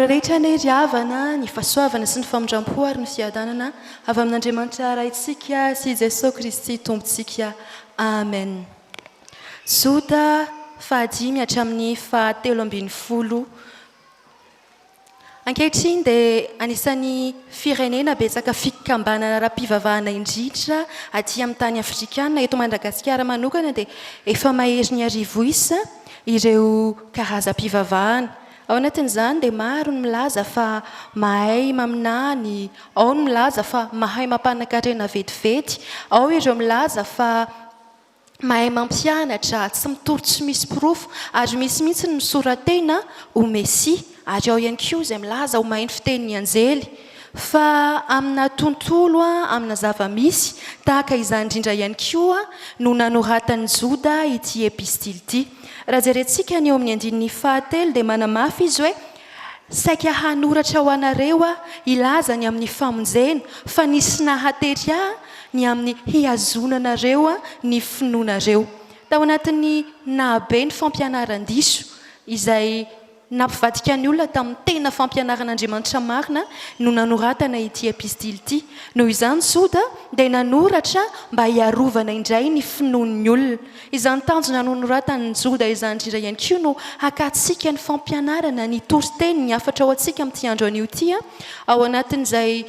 Aminareo rehetra anie ry havana, ny fahasoavana sy ny famindram-po ary ny fiadanana avy amin'Andriamanitra Raintsika sy Jesoa Kristy Tompontsika. Amen. Joda fahadimy hatramin'ny fahatelo ambinifolo. Ankehitriny dia anisan'ny firenena betsaka fikambanana ara-pivavahana indrindra aty amin'ny tany afrikana, eto Madagasikara manokana dia efa maherin'ny arivo isa ireo karazam-pivavahana. Ao anatin'izany dia maro ny milaza fa mahay maminany, ao ny milaza fa mahay mampanankarena vetivety, ao ireo milaza fa mahay mampianatra, tsy mitory tsy misy porofo, ary misy mihitsy ny misora-tena ho Mesia, ary ao ihany koa izay milaza ho mahay ny fitenin'ny anjely. Fa amina tontolo, amina zava-misy tahaka izany indrindra ihany koa no nanoratan'i Joda ity epistily ity. Raha jerentsika ny eo amin'ny andininy fahatelo dia manamafy izy hoe, Saika hanoratra ho anareo aho hilaza ny amin'ny famonjena, fa nisy nahatery ahy ny amin'ny hihazonanareo ny finoanareo. Tao anatin'ny nahabe ny fampianaran-diso izay nampivadika ny olona tamin'ny tena fampianaran'Andriamanitra marina no nanoratana ity epistily ity. Noho izany Joda dia nanoratra mba hiarovana indray ny finoan'ny olona. Izany tanjona nonoratan'i Joda izany indrindra ihany koa no hakantsika ny fampianarana, ny toriteny, ny hafatra ho antsika amin'ity andro anio ity, ao anatin'izay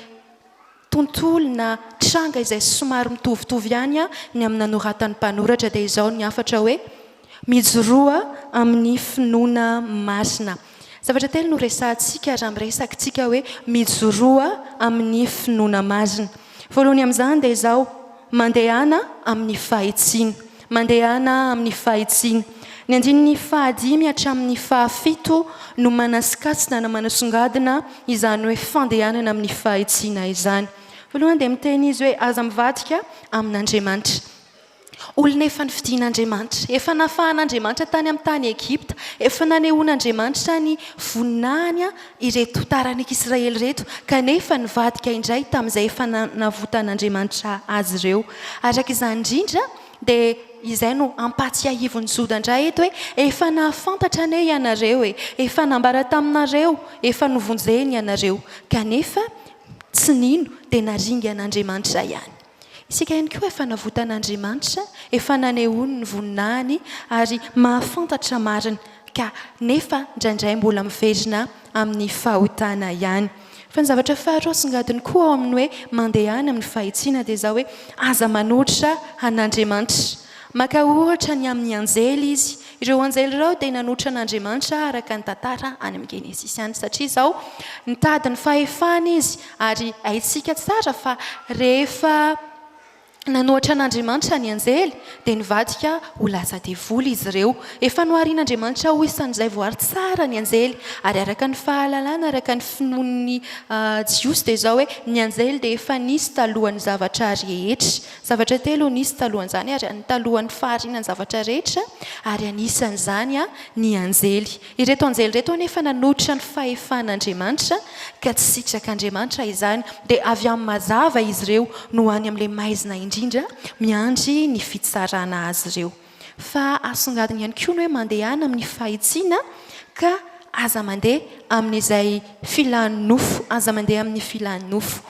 tontolo na tranga izay somary mitovitovy ihany ny amin'ny nanoratan'ny mpanoratra dia izao ny hafatra hoe, Mijoroa amin'ny finoana masina. Zavatra telo no resahantsika raha miresaka isika hoe mijoroa amin'ny finoana masina. Voalohany amin'izany dia izao, mandehana amin'ny fahitsiana. Mandehana amin'ny fahitsiana. Ny andininy fahadimy hatramin'ny fahafito no manasikasina na manasongadina izany hoe fandehanana amin'ny fahitsiana izany. Voalohany dia miteny izy hoe aza mivadika amin'Andriamanitra. Olona efa nofidin'Andriamanitra, efa nafahan'Andriamanitra tany amin'ny tany Egypta, efa nanehoan'Andriamanitra ny voninahiny ireto taranak'Israely ireto, kanefa nivadika indray tamin'izay efa navotan'Andriamanitra azy ireo. Araka izany indrindra, dia izay no ampahatsiahivin'i Joda indray eto hoe, efa nahafantatra anie ianareo e, efa nambara taminareo, efa novonjeny ianareo, kanefa tsy nino, dia naringan'Andriamanitra ihany. Isika ihany koa efa navotan'Andriamanitra, efa nanehoany ny voninahiny ary mahafantatra marina, ka nefa indraindray mbola miverina amin'ny fahotana ihany. Fa ny zavatra faharoa asongadiny koa ao amin'ny hoe mandehana amin'ny fahitsiana dia izao hoe aza manoatra an'Andriamanitra. Maka ohatra ny amin'ny anjely izy. Ireo anjely ireo dia nanoatra an'Andriamanitra araka ny tantara any amin'ny Genesisy any satria izao nitady ny fahefana izy Ary haintsika tsara fa rehefa nanohatra an'Andriamanitra ny anjely, dia nivadika ho lasa devoly izy ireo. Efa noharian'Andriamanitra ho isan'izay voary tsara ny anjely. Ary araka ny fahalalana, araka ny finoan'ny Jiosy, dia izao hoe, ny anjely dia efa nisy talohan'ny zavatra rehetra. Zavatra telo nisy talohan'izany, ary talohan'ny fahariana ny zavatra rehetra, ary anisan'izany ny anjely. Ireto anjely ireto anefa nanohitra ny fahefan'Andriamanitra ka tsy sitrak'Andriamanitra izany, dia avy amin'ny mazava izy ireo no any amin'ilay maizina indrindra miandry ny fitsarana azy ireo. Fa asongadiny ihany koa ny hoe mandehana amin'ny fahitsiana ka aza mandeha amin'izay filan'ny nofo, aza mandeha amin'ny filan'ny nofo.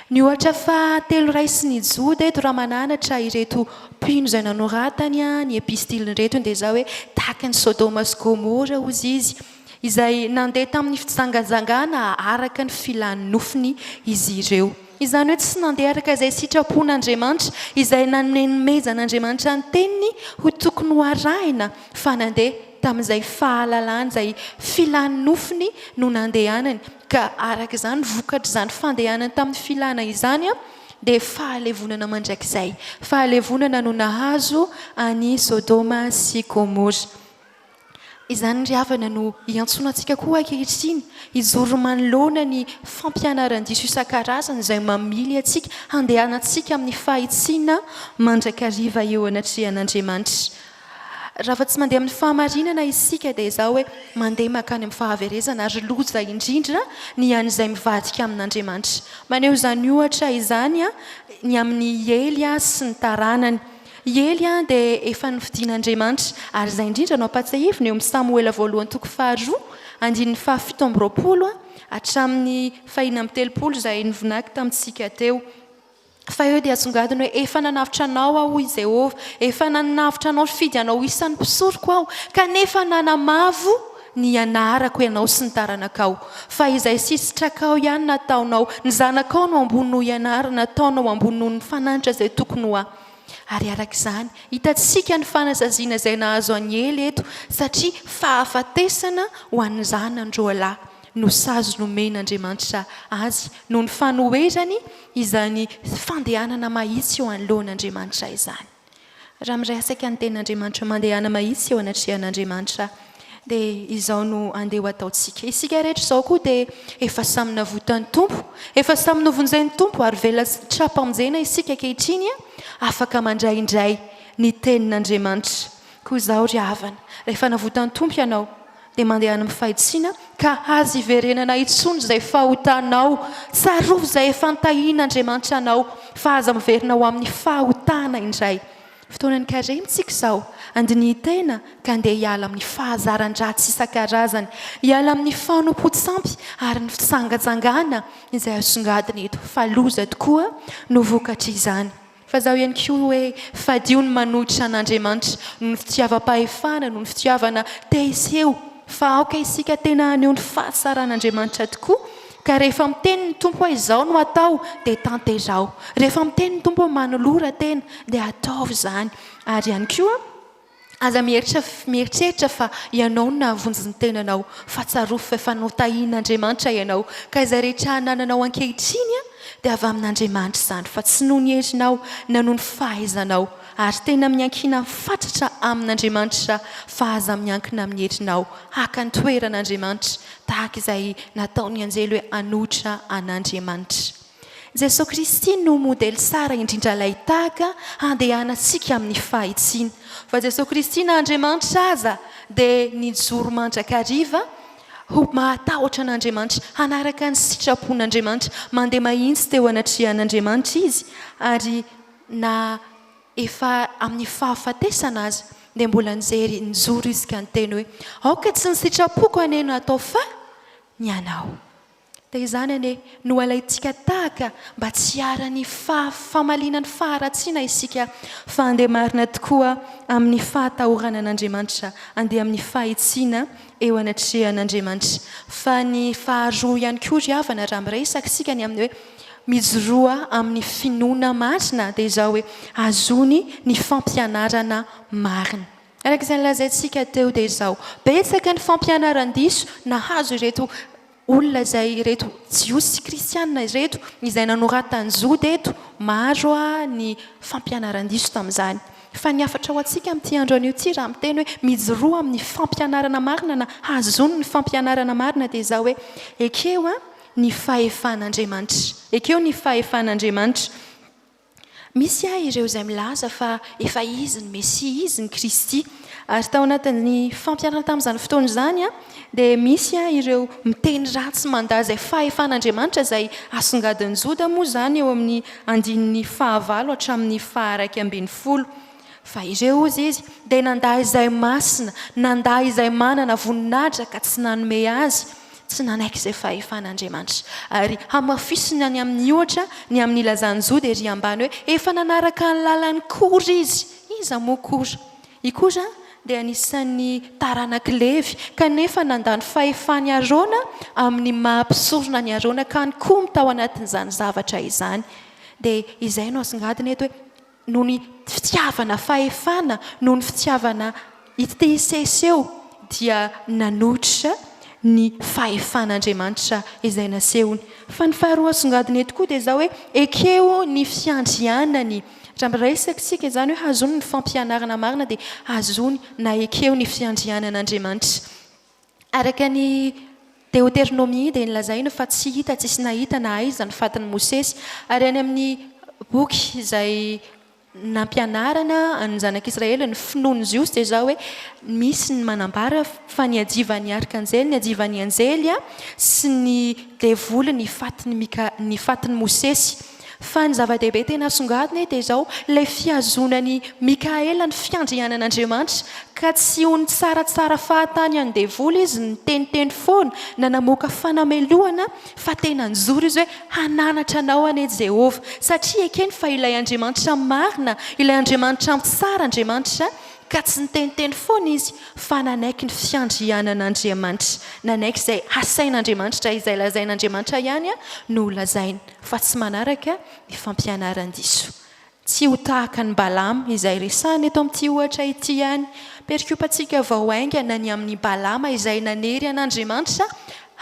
Ny ohatra fahatelo raisin'i Joda eto raha mananatra ireto mpino izay nanoratany ny epistiliny ireto dia izao hoe tahaka ny Sodoma sy Gomora hozy izy, izay nandeha tamin'ny fijangajangana araka ny filan'ny nofony izy ireo. Izany hoe tsy nandeha araka izay sitrapon'Andriamanitra, izay nanomezan'Andriamanitra ny teniny ho tokony ho arahina fa nandeha tamin'izay fahalalany, izay filan'ny nofony no nandehanany. Ka araka izany, vokatr'izany fandehanany tamin'ny filana izany dia fahalevonana mandrakizay. Fahalevonana no nahazo an'i Sodoma sy Gomora. Izany ry havana no iantsoana antsika koa ankehitriny, hijoro manoloana ny fampianaran-diso isan-karazany izay mamily antsika handehanantsika amin'ny fahitsiana mandrakariva eo anatrehan'Andriamanitra. Raha fa tsy mandeha amin'ny fahamarinana isika dia izao hoe mandeha mankany amin'ny fahaverezana ary loza indrindra ny an'izay mivadika amin'Andriamanitra. Maneho izany ohatra izany ny amin'i Ely sy ny taranany. I Ely dia efa nofidin'Andriamanitra ary izay indrindra no ampahatsiahivina eo amin'ny Samoela voalohany toko faharoa andininy fahafito amby roapolo. hatramin'ny faha-36 izay novonaky tamintsika teo. Fa eo dia asongadiny hoe, Efa nanavotra anao Aho, hoy Jehovah, efa nanavotra anao nifidy anao ho isan'ny mpisoroko Aho, kanefa nanamavo ny anarako ianao sy ny taranakao. Fa izay sisitrakao ihany nataonao, ny zanakao no ambony noho ianao ary nataonao ambony noho ny fananitra izay tokony ho Ahy. Ary araka izany, hitantsika ny fanasaziana izay nahazo an'i Ely eto, satria fahafatesana ho an'ny zanany roalahy no sazy nomen'Andriamanitra azy noho ny fanoherany izany fandehanana mahitsy eo anoloan'Andriamanitra izany. Raha miresaka ny tenin'Andriamanitra mandehana mahitsy eo anatrehan'Andriamanitra dia izao no andeha ho ataontsika. Isika rehetra izao koa dia efa samy navotan'ny Tompo, efa samy novonjen'ny Tompo ary vela tra-pamonjena isika ankehitriny afaka mandray indray ny tenin'Andriamanitra. Koa izao ry havana, rehefa navotan'ny Tompo ianao dia mandehana amin'ny fahitsiana ka aza iverenana intsony izay fahotanao. Tsarovy izay efa nitahian'Andriamanitra anao fa aza miverina ho amin'ny fahotana indray. Fotoanan'ny karemy tsika izao, andinihin-tena ka andeha hiala amin'ny fahazaran-dratsy isan-karazany, hiala amin'ny fanompoan-tsampy ary ny fijangajangana izay asongadina eto fa loza tokoa no vokatr'izany. Fa zaho ihany koa hoe fadio ny manohitra an'Andriamanitra noho ny fitiavam-pahefana, noho ny fitiavana te hiseho fa aoka isika tena haneho ny fahatsaran'Andriamanitra tokoa ka rehefa miteny ny Tompo hoe izao no atao dia tanteraho. Rehefa miteny ny Tompo hoe manolora tena dia ataovy izany. Ary ihany koa aza mieritreritra fa ianao no nahavonjy ny tenanao fa tsarovy fa efa notahian'Andriamanitra ianao ka izay rehetra anananao ankehitriny dia avy amin'Andriamanitra izany fa tsy noho ny herinao na noho ny fahaizanao. Ary tena miankina fatratra amin'Andriamanitra fa aza miankina amin'ny herinao haka ny toeran'Andriamanitra tahaka izay nataon'ny anjely hoe hanoitra an'Andriamanitra. Jesoa Kristy no modely tsara indrindra alay tahaka handehanantsika amin'ny fahitsiana. Fa Jesoa Kristy na Andriamanitra aza dia nijoro mandrakariva ho mahatahotra an'Andriamanitra, hanaraka ny sitrapon'Andriamanitra, mandeha mahitsy teo anatrehan'Andriamanitra izy ary Na efa amin'ny fahafatesana aza dia mbola nijery nijoro izy ka niteny hoe, Aoka tsy ny sitrapoko anie no hatao fa ny anao. Dia izany anie no alaintsika tahaka mba tsy hiharan'ny famaliana ny faharatsiana isika fa handeha marina tokoa amin'ny fahatahorana an'Andriamanitra, handeha amin'ny fahitsiana eo anatrehan'Andriamanitra. Fa ny faharoa ihany koa ry havana raha miresaka isika ny amin'ny hoe Mijoroa amin'ny finoana marina dia izao hoe azony ny fampianarana marina. Araka izay nolazaintsika teo dia izao, betsaka ny fampianaran-diso nahazo ireto olona izay ireto Jiosy sy Kristianina ireto izay nanoratan'i Joda eto, maro ny fampianaran-diso tamin'izany. Fa ny hafatra ho antsika amin'ity andro anio ity raha miteny hoe mijoroa amin'ny fampianarana marina na hazony ny fampianarana marina dia izao hoe ekeo ny fahefan'Andriamanitra. Ekeo ny fahefan'Andriamanitra. Misy ireo izay milaza fa efa izy ny Mesia, izy ny Kristy. Ary tao anatin'ny fampianarana tamin'izany fotoana izany dia misy ireo miteny ratsy mandà izay fahefan'Andriamanitra izay asongadin'i Joda moa izany eo amin'ny andininy fahavalo hatramin'ny faha-11. Fa ireo, hozy izy, dia nandà izay masina, nandà izay manana voninahitra ka tsy nanome azy, tsy nanaiky izay fahefan'Andriamanitra. Ary hamafisina ny amin'ny ohatra ny amin'ny ilazan'i Joda ery ambany hoe efa nanaraka ny lalan'i Kora izy. Iza moa Kora? I Kora dia anisan'ny taranak'i Levy, kanefa nandà ny fahefan'i Arona amin'ny maha mpisorona an'i Arona ka nikomy tao anatin'izany zavatra izany. Dia izay no asongadina eto hoe noho ny fitiavana fahefana, noho ny fitiavana te hisehoseho dia nanohitra ny fahefan'Andriamanitra izay nasehony. Fa ny faharoa asongadina eto koa dia izao hoe ekeo ny fiandrianany. Raha miresaka isika izany hoe hazony ny fampianarana marina dia hazony na ekeo ny fiandrianan'Andriamanitra. Araka ny Deoteronomia dia nolazaina fa tsy hita tsisy nahita na aiza ny fatin'i Mosesy, ary any amin'ny boky izay nampianarana an'ny zanak'Israely ny finoan'ny Jiosy dia izao hoe misy ny manambara fa niadivan'ny arkanjely, niadivan'ny anjely sy ny devoly ny fatin'i Mika, ny fatin'i Mosesy. Fa ny zava-dehibe tena asongadina dia izao, ilay fihazonan'i Mikaela ny fiandrianan'Andriamanitra, ka tsy ho nitsaratsara fahatany an'ny devoly izy niteniteny foana na namoaka fanamelohana, fa tena nijoro izy hoe, Hananatra anao anie Jehovah, satria ekeny fa ilay Andriamanitra marina, ilay Andriamanitra mpitsara Andriamanitra, ka tsy niteniteny foana izy, fa nanaiky ny fiandrianan'Andriamanitra, nanaiky izay hasain'Andriamanitra, izay lazain'Andriamanitra ihany no holazainy, fa tsy manaraka ny fampianaran-diso. Tsy ho tahaka an'i Balama, izay resahina eto amin'ity ohatra ity ihany. Perikopantsika vao haingana ny amin'i Balama izay nanery an'Andriamanitra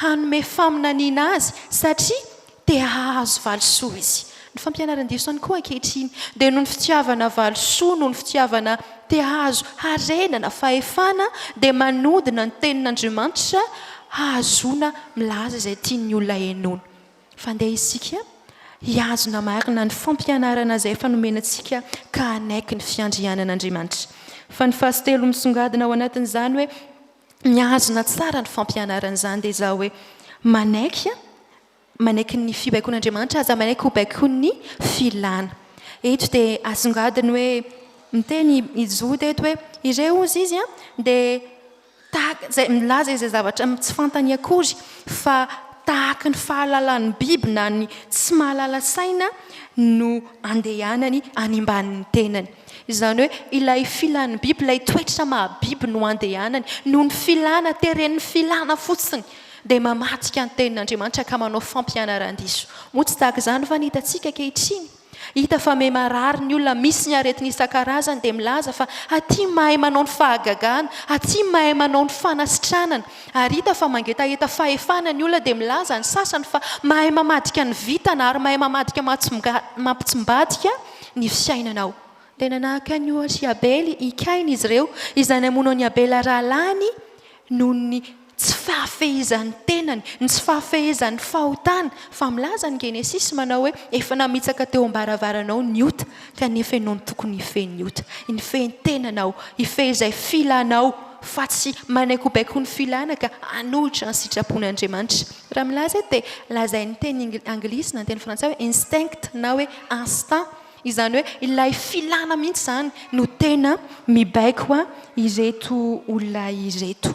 hanome faminaniana azy satria te hahazo valisoa izy. Ny fampianaran-diso ihany koa ankehitriny dia noho ny fitiavana valisoa, noho ny fitiavana te hahazo harena na fahefana dia manodina ny tenin'Andriamanitra hahazoana milaza izay tian'ny olona henoina. Fa ndeha isika hihazona marina ny fampianarana izay efa nomena antsika ka hanaiky ny fiandrianan'Andriamanitra. Fa ny fahatelo misongadina ao anatin'izany hoe mihazona tsara ny fampianarana izany dia izao hoe manaiky manaiky ny fibaikoan'Andriamanitra aza manaiky ho baikoin'ny filana. Eto dia asongadiny hoe miteny i Joda eto hoe ireo hozy izy dia Tahaka izay milaza izay zavatra tsy fantany akory fa tahaka ny fahalalan'ny biby na ny tsy mahalala saina no andehanany animban'ny tenany. Izany hoe ilay filan'ny biby, ilay toetra maha biby no andehanany. Noho ny filana, teren'ny filana fotsiny dia mamadika ny tenin'Andriamanitra ka manao fampianaran-diso. Moa tsy tahaka izany va ny hitantsika ankehitriny? Hita fa me marary ny olona, misy ny aretina isan-karazany dia milaza fa aty mahay manao ny fahagagana, aty mahay manao ny fanasitranana. Ary hita fa mangetaheta fahefana ny olona dia milaza ny sasany fa mahay mamadika ny vintana ary mahay mamadika mampitsimbadika ny fiainanao. Dia nanahaka ny ohatr'i Abely i Kaina izy ireo, izay namono an'i Abela rahalahiny noho ny tsy fahafehezan'ny tenany, ny tsy fahafehezan'ny fahotana, fa milaza ny Genesisy manao hoe efa namitsaka teo am-baravaranao ny ota, kanefa ianao no tokony hifehy ny ota, hifehy ny tenanao, hifehy izay filanao, fa tsy manaiky ho baikoin'ny filana ka hanohitra ny sitrapon'Andriamanitra. Raha milaza eto dia lazain'ny teny anglisy na ny teny frantsay hoe instinct na hoe instinct, Izany hoe ilay filana mihitsy izany no tena mibaiko ireto olona ireto.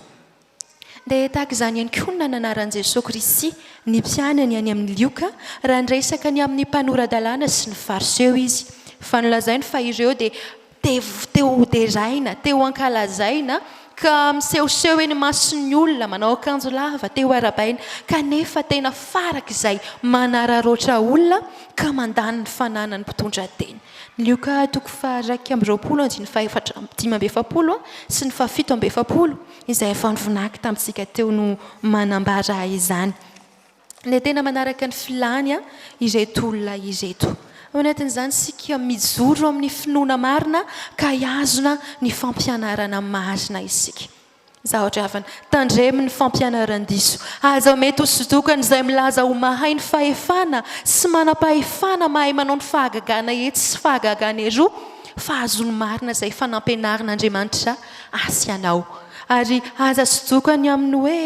Dia tahaka izany ihany koa no nananaran'i Jesoa Kristy ny mpianany any amin'ny Lioka raha niresaka ny amin'ny mpanora-dalàna sy ny Fariseo Izy. Fa nolazainy fa ireo dia te te ho deraina, te ho ankalazaina ka misehoseho eny imason'ny olona, manao akanjo lava, te ho arahabaina, kanefa tena farak'izay manararaotra olona ka mandany ny fananany mpitondra tena. Lioka toko faha-21 andininy fahefatra 45 sy ny faha-47 izay efa nivonaky tamintsika teo no manambara izany. Dia tena manaraka ny filany ireto olona ireto. Ao anatin'izany isika mijoro amin'ny finoana marina ka hihazona ny fampianarana marina isika. Zavatra havana, tandremo ny fampianaran-diso. Aza mety ho sodokana izay milaza ho mahay ny fahefana sy manam-pahefana mahay manao ny fahagagana etsy sy fahagagana eroa, fa azony marina izay efa nampianarin'Andriamanitra azy anao. Ary aza sodokany amin'ny hoe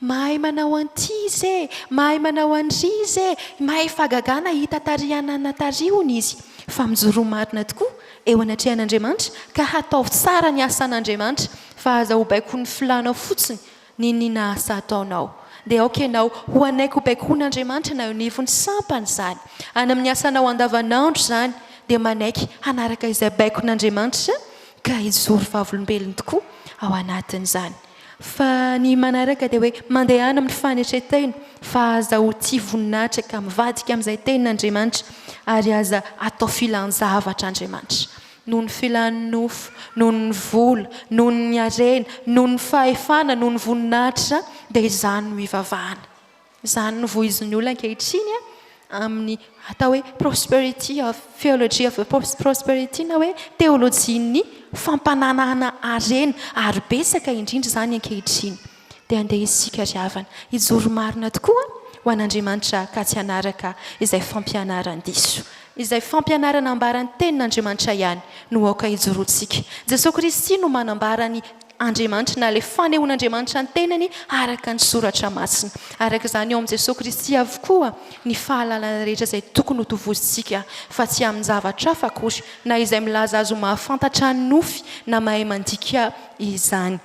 Mahay manao an'ity izy e! Mahay manao an'ry izy e! Mahay fahagagana hita tarihana na tarihony izy. Fa mijoroa marina tokoa eo anatrehan'Andriamanitra ka hataovy tsara ny asan'Andriamanitra fa aza ho baikoin'ny filanao fotsiny n'inon'inona asa ataonao. Dia aoka ianao ho hanaiky ho baikoin'Andriamanitra na eo anivon'ny sampana izany, any amin'ny asanao andavanandro izany, dia manaiky hanaraka izay baikon'Andriamanitra ka hijoro vavolombelony tokoa ao anatin'izany. Fa ny manaraka dia hoe mandehana amin'ny fanetren-tena fa aza ho tia voninahitra ka mivadika amin'izay tenin'Andriamanitra ary aza atao filan-javatra Andriamanitra. Noho ny filan'ny nofo, noho ny vola, noho ny harena, noho ny fahefana, noho ny voninahitra dia izany no ivavahana. Izany no voizin'ny olona ankehitriny amin'ny atao hoe prosperity of theology of prosperity na hoe teolojian'ny fampananana harena ary betsaka indrindra izany ankehitriny. Dia andeha isika ry havana hijoro marina tokoa ho an'Andriamanitra ka tsy hanaraka izay fampianaran-diso. Izay fampianarana ambaran'ny tenin'Andriamanitra ihany no aoka hijoroantsika. Jesoa Kristy no manambara ny. Andriamanitra na ilay fanehoan'Andriamanitra ny tenany araka ny Soratra Masina. Araka izany ao amin'i Jesoa Kristy avokoa ny fahalalana rehetra izay tokony ho tovozintsika fa tsy amin-javatra hafa akory na izay milaza azy ho mahafantatra ny nofy na mahay mandika izany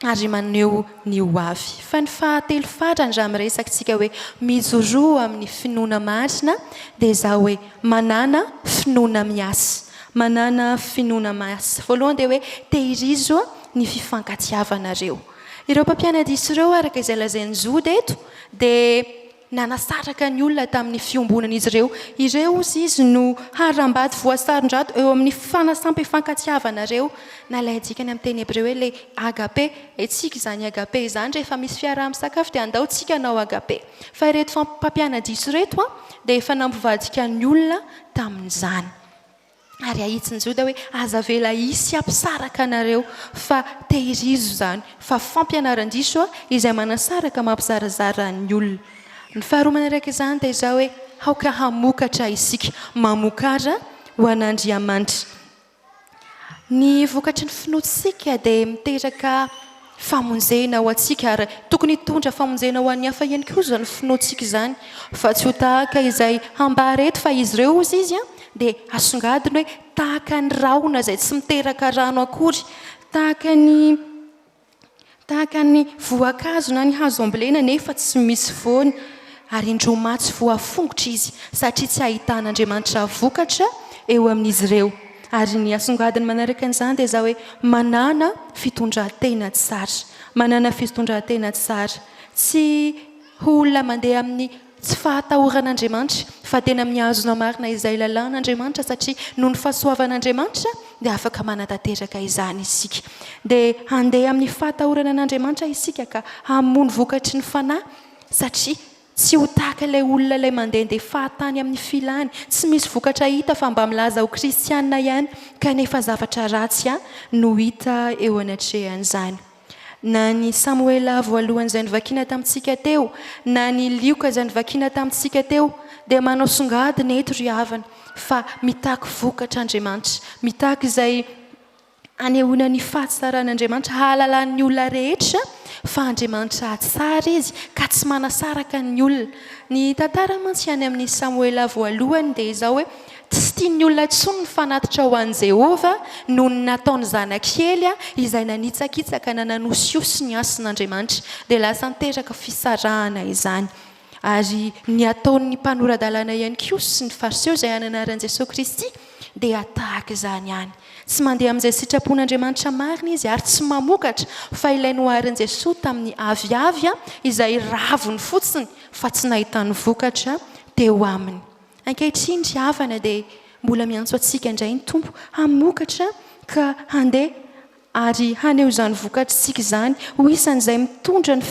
ary maneho ny ho avy. Fa ny fahatelo farany raha miresaka isika hoe mijoroa amin'ny finoana marina dia izao hoe manàna finoana miasa. Manàna finoana miasa. Voalohany dia hoe tehirizo ny fifankatiavanareo. Ireo mpampiana-diso ireo araka izay lazain'i Joda eto dia Nanasaraka ny olona tamin'ny fiombonan'izy ireo. Ireo, hozy izy, no harambato voasaron-drato eo amin'ny fanasam-pifankatiavanareo. Na ilay adikany amin'ny teny hebreo hoe ilay agape. Haintsika izany agape izany, rehefa misy fiaraha-misakafo dia andao tsika hanao agape. Fa ireto mpampiana-diso ireto dia efa nampivadika ny olona tamin'izany. Ary ahitsin'i Joda hoe, Aza avela hisy hampisaraka anareo, fa tehirizo izany, fa fampianaran-diso izay manasaraka mampizarazara ny olona. Ny faharoa manaraka izany dia izao hoe, Aoka hamokatra isika, mamokara ho an'Andriamanitra. Ny vokatry ny finoantsika dia miteraka famonjena ho antsika ary tokony hitondra famonjena ho an'ny hafa ihany koa izany finoantsika izany fa tsy ho tahaka izay hambara eto fa izy ireo hozy izy dia asongadiny hoe tahaka ny rahona izay tsy miteraka rano akory, tahaka ny tahaka ny voankazo na ny hazo ambolena nefa tsy misy voany ary indroa maty voafongotra izy satria tsy ahitan'Andriamanitra vokatra eo amin'izy ireo. Ary ny asongadiny manaraka an'izany dia izao hoe manàna fitondran-tena tsara. Manàna fitondran-tena tsara. Tsy ho olona mandeha amin'ny tsy fahatahoran'Andriamanitra fa tena mihazona marina izay lalàn'Andriamanitra satria noho ny fahasoavan'Andriamanitra dia afaka manatanteraka izany isika. Dia handeha amin'ny fahatahorana an'Andriamanitra isika ka hamono vokatry ny fanahy satria Tsy ho tahaka ilay olona ilay mandehandeha fahatany amin'ny filany, tsy misy vokatra hita fa mba milaza ho kristiana ihany kanefa zavatra ratsy no hita eo anatrehan'izany. Na ny Samoela voalohany izay novakiana tamintsika teo, na ny Lioka izay novakiana tamintsika teo dia manao songadina eto ry havana fa mitaky vokatra Andriamanitra, mitaky izay hanehoana ny fahatsaran'Andriamanitra, hahalalan'ny olona rehetra fa Andriamanitra tsara Izy ka tsy manasaraka ny olona. Ny tantara mantsy any amin'ny Samoela voalohany dia izao hoe, tsy tian'ny olona intsony ny fanatitra ho an'i Jehovah noho ny nataon'ny zanak'i Ely izay nanitsakitsaka na nanosihosy ny hasin'Andriamanitra. Dia lasa niteraka fisarahana izany. Ary ny ataon'ny mpanora-dalàna ihany koa sy ny Fariseo izay ananaran'i Jesoa Kristy dia tahaka izany ihany. Tsy mandeha amin'izay sitrapon'Andriamanitra marina izy ary tsy mamokatra fa ilay noharin'i Jesoa tamin'ny aviavy izay raviny fotsiny fa tsy nahitany vokatra teo aminy. Ankehitriny ry havana dia mbola miantso antsika indray ny Tompo hamokatra ka handeha ary haneho izany vokatr'isika izany ho isan'izay mitondra ny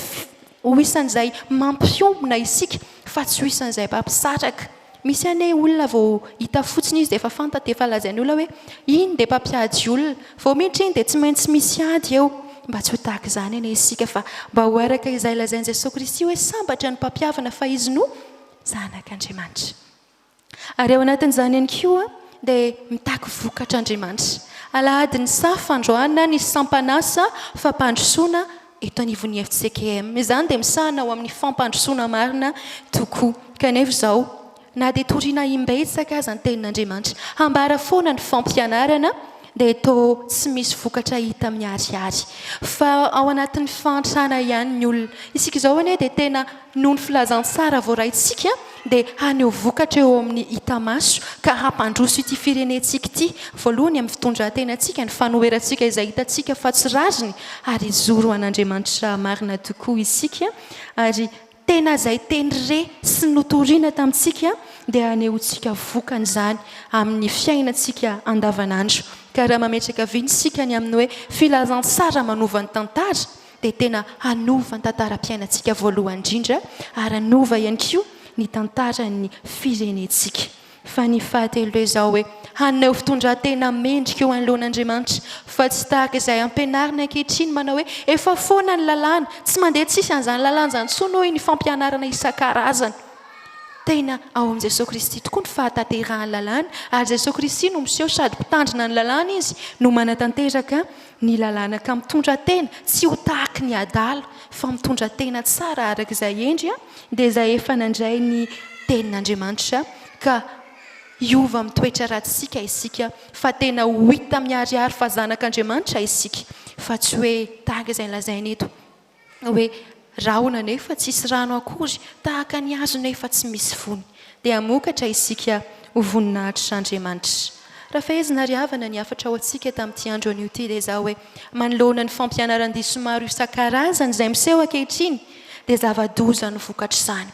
ho isan'izay mampiombona isika fa tsy ho isan'izay mpampisaraka. Misy anie olona vao hita fotsiny izy dia efa fantatra dia efa lazain'ny olona hoe iny dia mpampiady olona, vao miditra iny dia tsy maintsy misy ady eo. Mba tsy ho tahaka izany anie isika fa mba ho araka izay lazain'i Jesoa Kristy hoe sambatra ny mpampihavana fa izy no zanak'Andriamanitra. Ary ao anatin'izany ihany koa dia mitaky vokatra Andriamanitra. Alahadin'ny saha fandroana ny sampan'asa fampandrosoana eto anivon'ny FCKM. Izany dia misahana ho amin'ny fampandrosoana marina tokoa. Kanefa izao, na dia toriana imbetsaka aza ny tenin'Andriamanitra, hambara foana ny fampianarana, dia toa tsy misy vokatra hita miharihary. Fa ao anatin'ny fahantrana ihany ny olona. Isika izao anie dia tena noho ny filazantsara voaraintsika dia haneho vokatra eo amin'ny hita maso ka hampandroso ity firenentsika ity, voalohany amin'ny fitondran-tenantsika, ny fanoherantsika izay hitantsika fa tsy rariny, ary hijoro ho an'Andriamanitra marina tokoa isika, ary Tena izay teny re sy notorina tamintsika dia hanehoantsika vokany izany amin'ny fiainantsika andavanandro. Ka raha mametraka vina isika ny amin'ny hoe filazantsara manova ny tantara dia tena hanova ny tantaram-piainantsika voalohany indrindra ary hanova ihany koa ny tantaran'ny firenentsika. Fa ny fahatelo dia izao hoe, haneho fitondran-tena mendrika eo anoloan'Andriamanitra, fa tsy tahaka izay ampianarina ankehitriny manao hoe, efa foana ny lalàna, tsy mandeha tsisy an'izany lalàna izany intsony hoy ny fampianarana isan-karazany. Tena ao amin'i Jesoa Kristy tokoa ny fahatanterahan'ny lalàna, ary Jesoa Kristy no miseho sady mpitandrina ny lalàna Izy no manatanteraka ny lalàna ka mitondra tena tsy ho tahaky ny adala fa mitondra tena tsara araka izay hendry dia izay efa nandray ny tenin'Andriamanitra ka hiova amin'ny toetra ratsintsika isika fa tena ho hita miharihary fa zanak'Andriamanitra isika fa tsy hoe tahaka izay lazaina eto hoe rahona nefa tsisy rano akory, tahaka ny hazo nefa tsy misy vony, dia hamokatra isika ho voninahitr'Andriamanitra. Raha fehezina ry havana ny hafatra ho antsika tamin'ity andro anio ity dia izao hoe, manoloana ny fampianaran-diso maro isan-karazany izay miseho ankehitriny dia zava-doza ny vokatr'izany.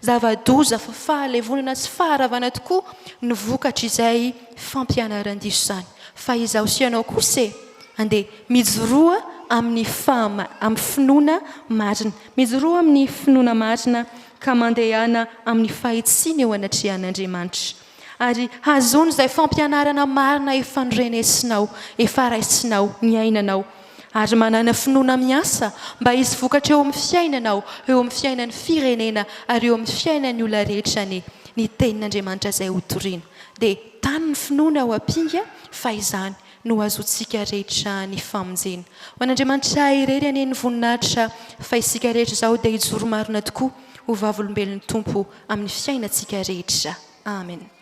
Zava-doza fa fahalevonana sy faharavana tokoa ny vokatr'izay fampianaran-diso izany. Fa izaho sy ianao kosa e! Andeha, mijoroa amin'ny fahama, amin'ny finoana marina. Mijoroa amin'ny finoana marina ka mandehana amin'ny fahitsiana eo anatrehan'Andriamanitra. Ary hazono izay fampianarana marina efa norenesinao, efa raisinao, niainanao. Ary manàna finoana miasa mba hisy vokatra eo amin'ny fiainanao, eo amin'ny fiainan'ny firenena ary eo amin'ny fiainan'ny olona rehetra anie ny tenin'Andriamanitra izay hotorina. Dia tano ny finoana ao am-pinga fa izany no hahazoantsika rehetra ny famonjena. Ho an'Andriamanitra irery anie ny voninahitra fa isika rehetra izao dia hijoro marina tokoa ho vavolombelon'ny Tompo amin'ny fiainantsika rehetra. Amen.